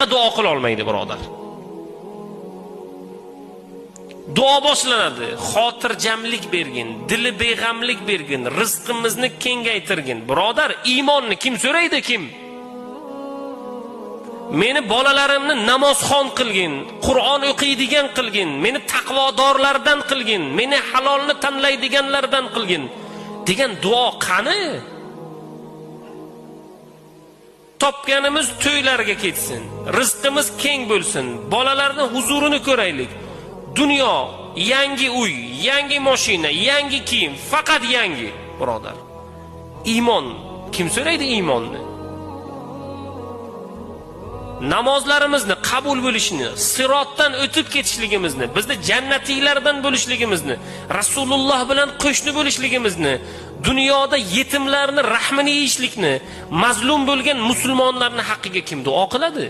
Duo qila olmaydi, birodar. Duo boshlanadi. Xotirjamlik bergin, dili beg'amlik bergin, rizqimizni kengaytirgin. Birodar, iymonni kim so'raydi, kim? Meni bolalarimni namozxon qilgin, Qur'on o'qiydigan qilgin, meni taqvodorlardan qilgin, meni halolni tanlaydiganlardan qilgin degan duo qani? Topganimiz to'ylarga ketsin, rizqimiz keng bo'lsin, bolalarning huzurini ko'raylik. Dunyo, yangi uy, yangi mashina, yangi kiyim, faqat yangi, birodar. Iymon, kim so'raydi iymonni? Namozlarimizni qabul bo'lishini, sirotdan o'tib ketishligimizni, bizni jannatiylardan bo'lishligimizni, Rasululloh bilan qo'shni bo'lishligimizni, dunyoda yetimlarni rahmini yeyishlikni, mazlum bo'lgan musulmonlarning haqqiga kim duo qiladi?